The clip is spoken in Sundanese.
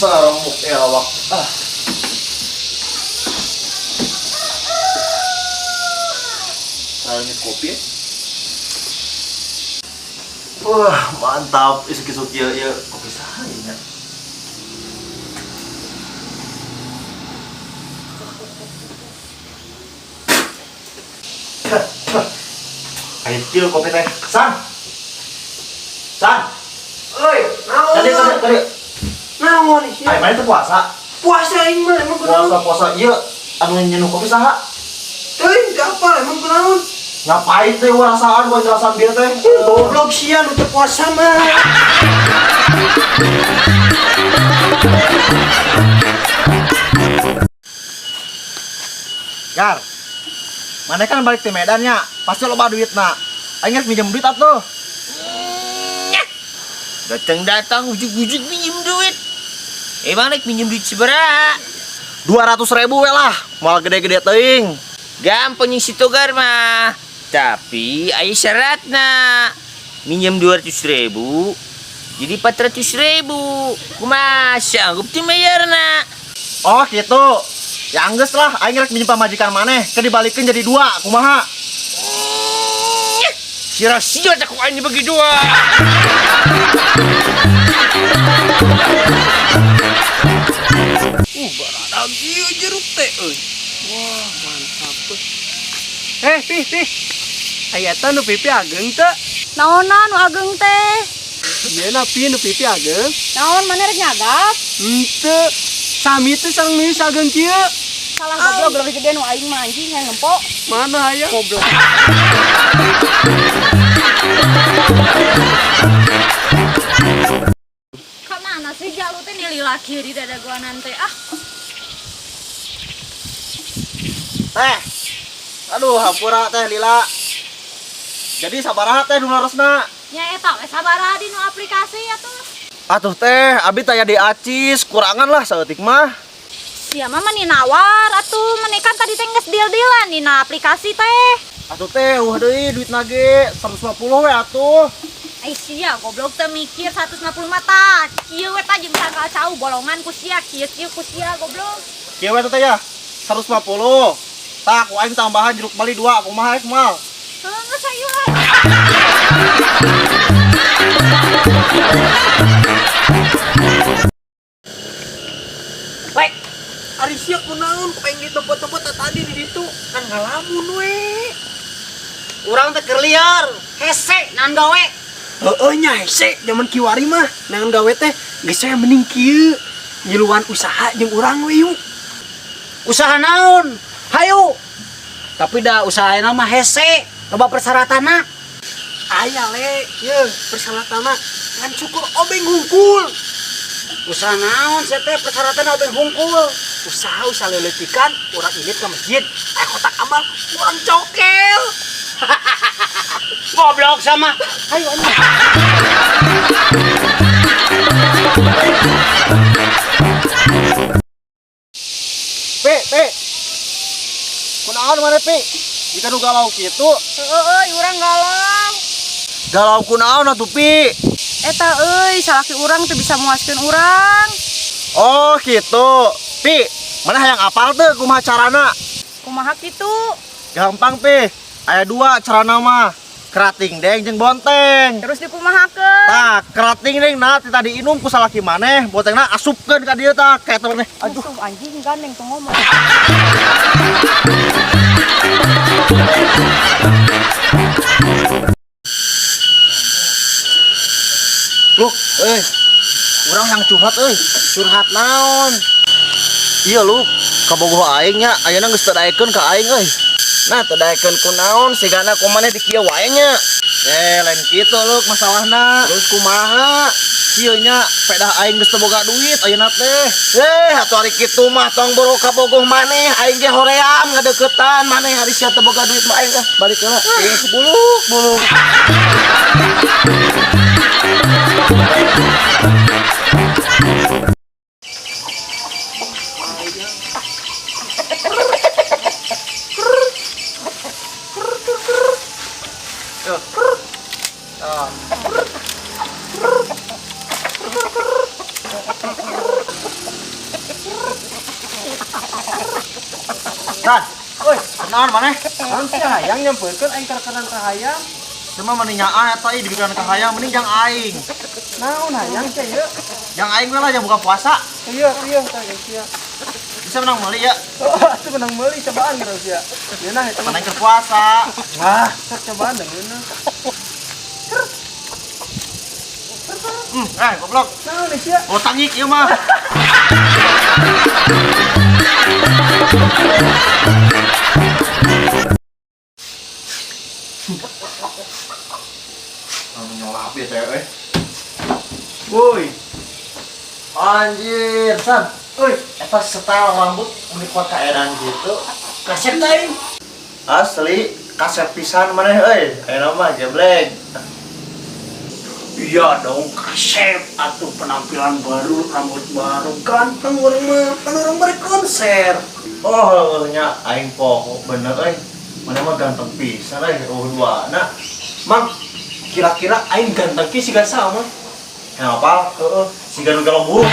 Saremuk ya awak. Ah. Ini kopi ya. Wah, mantap. Isuk-isuk ya, ya kopi saha ya. Ayo kieu kopi teh. San. San. Oi, naon? Tadi tadi tadi. Naon sih? Ayo mana itu puasa? Puasa aing mah, emang kunaon? Puasa puasa ieu anu nyeduh kopi saha? Teuing teu apa, emang kunaon? Ngapain teh rasaan gua jelasan bieu teh? Goblok sia nu teu puasa mah. Gar. Mana kan balik ke Medan nya, pasti loba duit na. Aing geus minjem duit atuh. Datang-datang ujug-ujug minjem duit. Emang rek minjem duit sabaraha? 200 ribu we lah, moal gede-gede teuing. Gampang yang si Togar mah. Tapi aya syaratna. Minjem 200 ribu, jadi 400 ribu. Kumaha sanggup teu bayarna? Oh gitu. Ya anggeus lah, aing rek minjem pamajikan maneh, ke dibalikeun jadi dua, kumaha? Sia-sia tak ku aing dibagi dua. Baradang ieu jeruk teh euy. Wah, mantap tuh. Eh, Pi, Pi. Aya teh nu pipi ageng teu? Naonan nu ageng teh? Ieu na Pi, nu pipi ageng. Naon maneh rek nyagap? Henteu. Sami teh sareng nu ageng kieu. Salah, goblok, lebih gede nu aing mah, anjing, hayang ngempo. Mana aya? Goblok. Kamana sih jalu teh nilila kieu di dada gua nanti ah. Teh. Aduh, hampura teh lila. Jadi sabaraha teh nu leresna? Nya eta we sabaraha di nu aplikasi atuh. Atuh teh, abi taya di acis, kurangan lah saeutik mah. Sia mah meni nawar atuh, meni kan tadi teh geus deal-dealan dina aplikasi teh. Atuh teh, wah deui duit nage 150 we atuh. Ai sia goblok teu mikir, 150 mah tah. Kieu we tah jeung tanggal cau bolongan ku sia, kieu kieu ku sia, goblok. Kieu we teh ya, 150. Tah, ku aing tambahan jeruk bali dua, kumaha rek moal? Heuh, geus ayo lah. Lek, ari sia kunaon ku aing ditempot-tempot tadi di ditu kan ngalamun we. Urang teh keur liar, hese nan gawe. Heeh nya, hese zaman kiwari mah naon gawe teh, geus we mending kieu. Ngiluan usaha jeung urang we yuk. Usaha naon? Hayu. Tapi da usahana mah hese, loba persyaratanna. Aya le, ye persyaratanna ngan cukur obeng hungkul. Usaha naon sia teh persyaratan obeng hungkul? Usaha usaha leletikan, urang indit ke masjid, aya kotak amal, urang cokel. Goblok sama. Hayu anjing. Pi, pi. Kunaon maneh, Pi? Jika nu galau kitu, Heeh euy, urang galau. Galau kunaon atuh, Pi? Eta euy, salaki urang teu bisa muaskeun urang. Oh, gitu. Pi, maneh hayang apal teu kumaha carana? Kumaha kitu? Gampang, Pi. Aya dua carana mah. Krating deng jeung bonteng. Terus dikumahakeun? Tah, krating deng nah ti tadi inum ku salaki maneh, bontengna asupkeun ka dieu tah, kayak maneh. Aduh. Aduh, anjing gandeng tuh ngomong. Luk, euy. Urang hayang curhat euy. Curhat naon? Iya lu, kabogoh aing nya ayeuna geus teu daekeun ka aing euy. Nah, teu daekeun ku naon sigana ku maneh di kieu wae nya. Eh, lain kitu lu masalahna. Terus kumaha? Kieu nya, pedah aing geus teu boga duit ayeuna teh. Eh, atuh ari kitu mah tong boro kabogoh maneh, aing ge hoream ngadeukeutan maneh, ari sia teu boga duit mah aing ah balik heula. Eh, buluk buluk. San, Oi, kenaon maneh? naon sih hayang nyampeurkeun aing karkanan ka hayang? Cuma mending nyaah eta ih dibikin ka hayang mending jang aing. Naon hayang sia ieu? Jang aing we lah jang buka puasa. Iya, iya, tah sia. Bisa menang meuli ya. Oh, atuh menang meuli cobaan geus sia. Ngeunah eta mah. Menang keur puasa. Wah, sok cobaan da ngeunah. Goblok. Naon sia? Oh, tangik ieu mah. Anu nyolap ya cewek eh. Woi, Anjir, San. Euy, eta style rambut meni kuat kaedan gitu. kasep ta aing. Asli, kasep pisan maneh euy. Ayeuna mah geblek. Iya dong, kasep atau penampilan baru, rambut baru, ganteng orang mah, kan orang beri konser. Oh, nya aing poho bener euy. Maneh mah ganteng pisan euy, eueuh duana. Mang, kira-kira aing ganteng ki siga saha, Mang? Yang apa? Heeh. Siga nu galong buruk.